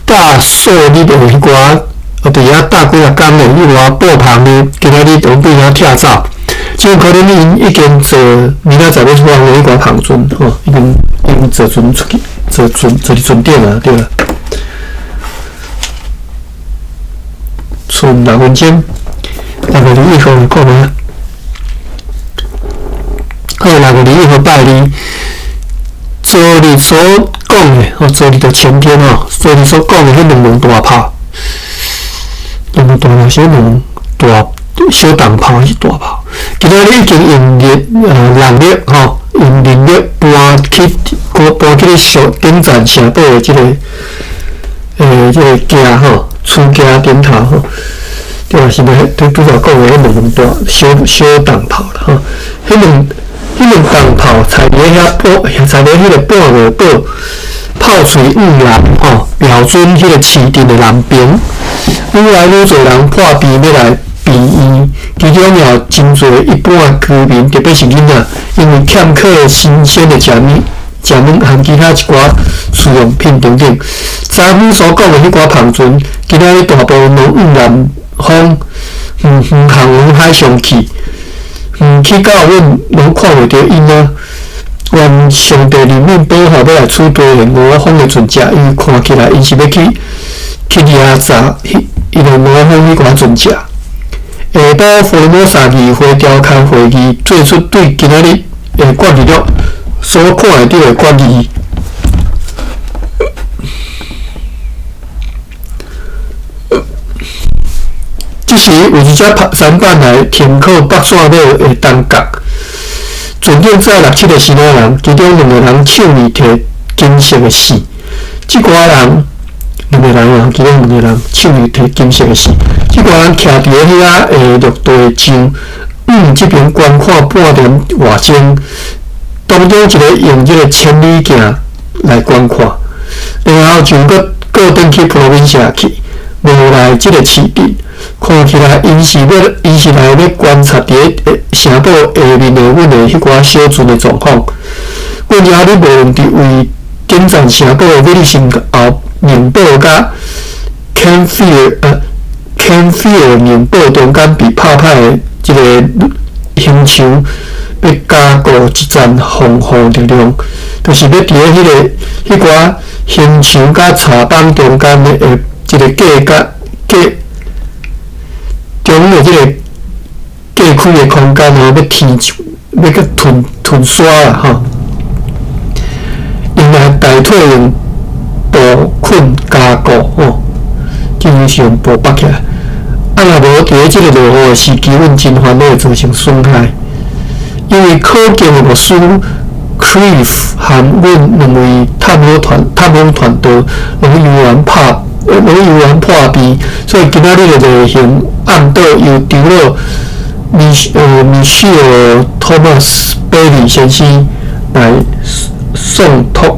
Speaker 1: 大掃日的彼寡，佇遐搭幾若工的彼寡布棚呢，今仔日拢變遐拆走。真有可能𪜶已經坐明仔載欲出發的彼寡帆船吼，已經坐船出去，坐船坐佇船頂啊，對啦。剩6分鐘。6月21號看覓？好，6月21號拜二，昨日所講的，吼，昨日就前天吼，昨日所講的彼兩門大炮，兩門大炮是兩大小重炮還是大炮？今仔日已經用人力吼，用人力搬去咧上頂層城堡的這个镜吼，厝镜頂頭吼。對啊，是欲拄才講的彼兩門大小重炮啦吼，彼兩重炮踩佇咧遐半，踩佇彼个半月堡炮喙往南吼，瞄準彼个市鎮的南邊，愈來愈濟人破病欲來病院，其其中也有真濟一般的居民，特別是囡仔，因為欠缺新鮮的食物、食物和其他一寡使用品等等。昨昏所講的彼寡帆船，今仔日大部分攏往南方遠遠航海上去，遠去到阮攏看袂著𪜶啊。願上帝憐憫保護欲來取代吳風的船隻，因為看起來𪜶是欲去掠炸彼彼个吳風彼寡船隻。下晡福爾摩沙議會調勘會議做出對今仔日的決議錄所看會著的決議。這時有一隻舢舨來停靠北線尾的東角，船頂載六七个生仔人，其中兩個人手裡提金色的線。這寡人兩個人啊，其中兩個人手裡提金色的線。這寡人徛佇咧遐的陸地上，往這邊觀看半點外鐘，當中一個用這个千里鏡來觀看，然後就閣閣轉去普羅民社去，無來這个市鎮。看起來，𪜶是來欲觀察佇咧城堡下面的阮的彼寡小船的狀況。阮遮你無論佇位頂層城堡的威利森後寧堡佮肯菲爾寧堡中間被拍歹的這个刑場，欲加固一層防護力量，就是欲佇咧彼寡刑場佮柴房中間的這个隔間隔中的這个隔開的空間哦，欲填欲閣吞吞沙啦吼，用來代替用布捆加固吼，就是用布縛起來。啊，若無佇咧這个落雨的時期，阮真煩惱會造成損害。因為可敬的牧師 Cliff 和阮兩位探訪團隊攏猶原破病，所以今仔日的例行暗島由長老米歇爾托馬斯貝利先生來送託。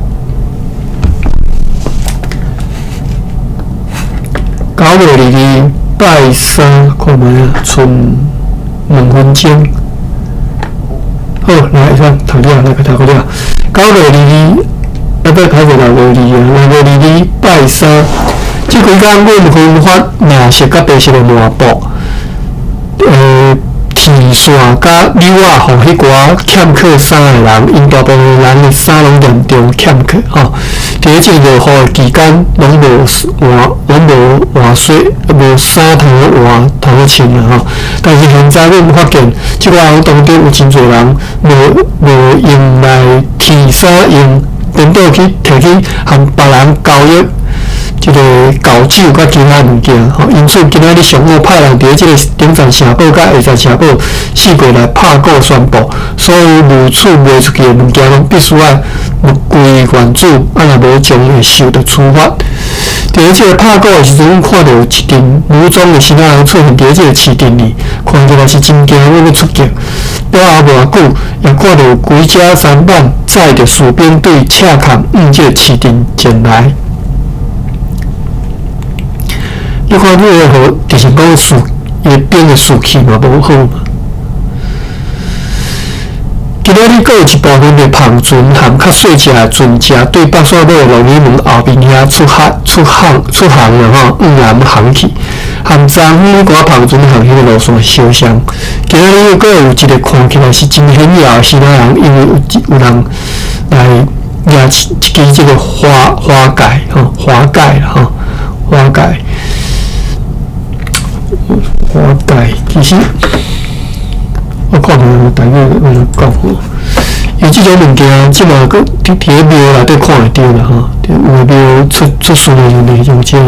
Speaker 1: 9月22拜三，看覓啊，賰2分鐘。好，來，會使讀了，來讀了。9月22，啊，欲歹勢6月2啊，6月22拜三。這幾工，阮分發藍色佮白色的抹布，鐵線佮紐仔，予彼寡欠缺衫的人，𪜶大部分人的衫攏嚴重欠缺吼。佇咧這个落雨的期間，攏無換，攏無換洗，無衫通好換，通好穿啦吼。但是現在阮發現，這寡人當中有真濟人無用來添衫用，顛倒去提去和別人交易。這个搞酒佮其他物件，吼，因此今仔日上午派人佇咧這个頂層城堡佮下層城堡四界來拍鼓宣布，所有如此賣出去的物件，攏必須愛歸原主，啊，若無將會受著處罰。佇咧這个拍鼓的時陣，阮看著有一陣武裝的生仔人出現佇咧這个市鎮裡，看起來是真驚阮欲出擊。了後無偌久，也看著有幾隻舢舨載著士兵對赤坎往這个市鎮前來。你看，你个好，就是講士，伊个兵的士氣嘛無好嘛。今仔日閣有一部分的帆船和較細隻的船隻對北線尾的龍尾門後面遐出海、出航、出航啦吼，往南航去。和昨昏彼寡帆船和彼个路線相像。今仔日閣有一个看起來是真顯要的生仔人，因為有人來舉一支這个花蓋吼，華蓋啦吼，華蓋。華蓋其實我看無大概按怎講吼，伊這種物件，這馬閣佇咧廟內底看會著啦吼，有的廟出事的時陣，用這个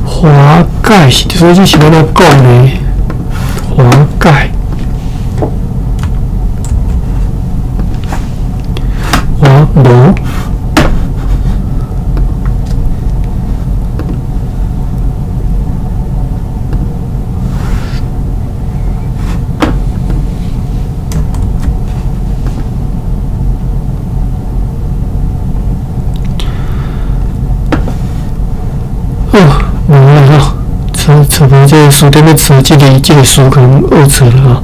Speaker 1: 華蓋，所以這是按怎講呢？華蓋，我無。哦，無啦吼，找除非這個詞典欲查這个這个詞可能學錯了吼。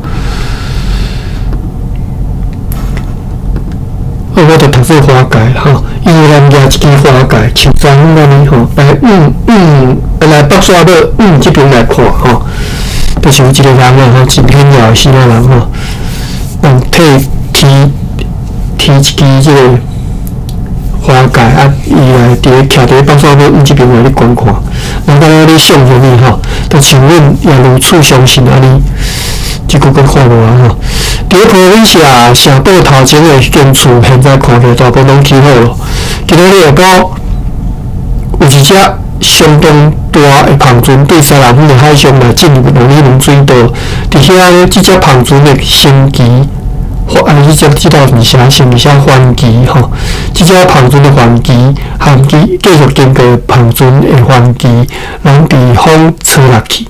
Speaker 1: 好，我就讀做華蓋吼，伊有人舉一支華蓋，像昨昏按呢吼，來往往來北沙尾往這邊來看吼，就是有一个人啊吼，真顯要的死仔人吼，人提提提一支這个華蓋啊，伊來佇咧徛佇咧北沙尾往這邊來咧觀看，人敢若咧送啥物吼，就像阮也如此相信按呢，這句閣看無啊吼。佇咧普羅米西亞城堡頭前的彼間厝，現在看起來大部分攏起好咯。今仔日下晡，有一隻相當大的帆船對西南方的海上來進入龍里門水道。佇遐咧，這隻帆船的升旗，或啊，這隻這道毋是寫升，是寫帆旗吼。這隻帆船的帆旗，含繼繼續經過帆船的帆旗，攏被風吹落去，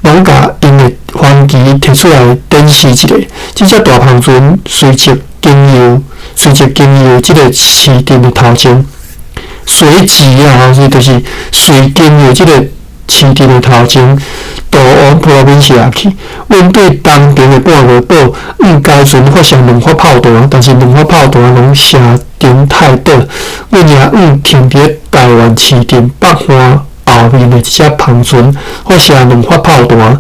Speaker 1: 攏共𪜶的帆旗提出來展示一下。這隻大帆船隨即經由隨即經由這个市鎮的頭前，隨即啊，吼，就是隨經由這个市鎮的頭前，渡往普羅米西亞去。阮對東爿的半月堡，向該船發射兩發炮彈，但是兩發炮彈攏射程太短。阮也向停佇咧台灣市鎮北岸後面的一隻帆船發射兩發炮彈，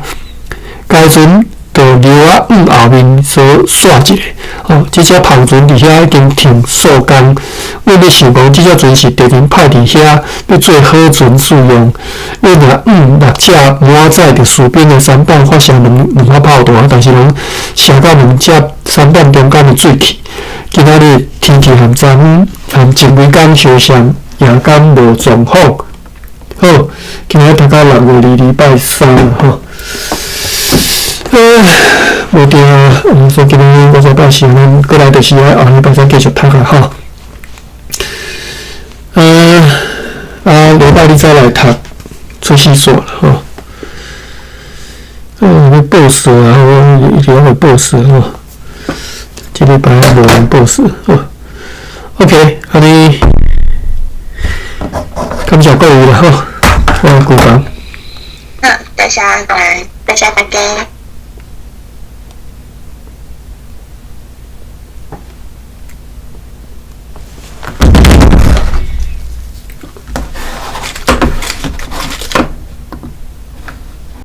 Speaker 1: 該船就搖仔向後面所煞一下。吼，這隻帆船佇遐已經停數工。阮咧想講，這隻船是敵人派佇遐欲做火船使用。阮也向六隻滿載著士兵的舢板發射兩兩發炮彈，但是攏射到兩隻舢板中間的水去。今仔日天氣和昨昏和前幾工相像，夜間無狀況。好，今仔讀到6月2日拜三吼。無定啊，所以今日我再拜四，咱過來就是愛後禮拜再繼續讀啊吼。啊，禮拜日再來讀出世線吼。欲報數啊，我一直攏會報數吼。這禮拜無閒報數吼。OK，按呢，感謝各位啦吼，我關房。
Speaker 2: 好，多謝阿關，多謝大家。